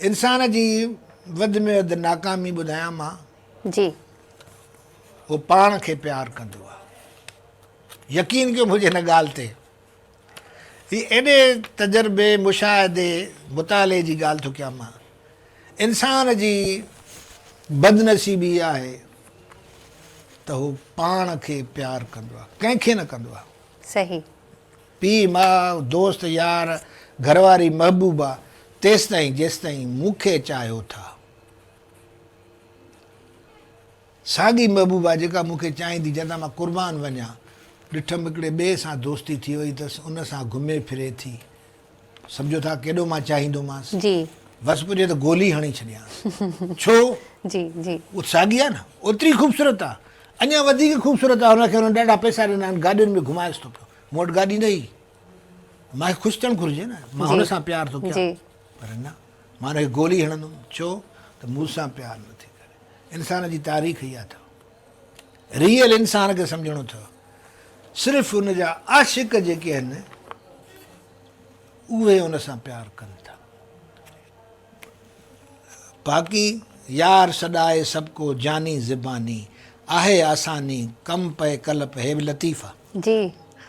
انسان جي وڌ ۾ وڌ ناڪامي ٻڌايان مان. جي. هو پاڻ کي پيار ڪندو آ. يقين ڪيو منهنجي هن ڳالهه تي. هي ايڏي تجربي، مشاهدي، مطالعي جي ڳالهه ٿو ڪيان مان. انسان جي بدنصيبي اها آهي ته هو پاڻ کي پيار ڪندو آ، ڪنهن کي نه ڪندو آ. صحيح. پيء، ماء، دوست، يار، گهر واري، محبوبه تيستائين جيستائين مون کي چاهيو ٿا. ساڳي محبوبه جيڪا مون کي چاهيندي جنهن تان مان قربان وڃان، ڏٺم هڪڙي ٻئي سان دوستي ٿي وئي اٿس، ان سان گهمي ڦري ٿي. سمجهو ٿا ڪيڏو مان چاهيندومانس. جي. وس پڄي ته گولي هڻي ڇڏيانس. ڇو؟ جي جي. هوء ساڳي آهي نه، اوتري خوبصورت آهي، اڃا وڌيڪ خوبصورت آهي، هن کي هن ڏاڍا پئسا ڏنا آهن، گاڏين ۾ گهمائيس ٿو پيو. مون وٽ گاڏي نه هئي. مان کي خوش ٿيڻ گهرجي نه، مان هن سان پيار ٿو ڪيان. پر نه، مان هن کي گولي هڻندم. ڇو ته مون سان پيار نه ٿي ڪري. انسان جي تاريخ اها اٿو. ريئل انسان کي سمجهڻو اٿو. صرف ان جا عاشق جيڪي آهن اهي ان سان پيار ڪن ٿا. باقي يار سڏائي سڀ ڪو جاني زباني، آهي آساني، ڪم پئي ڪلپ هي به لطيف آ. جي.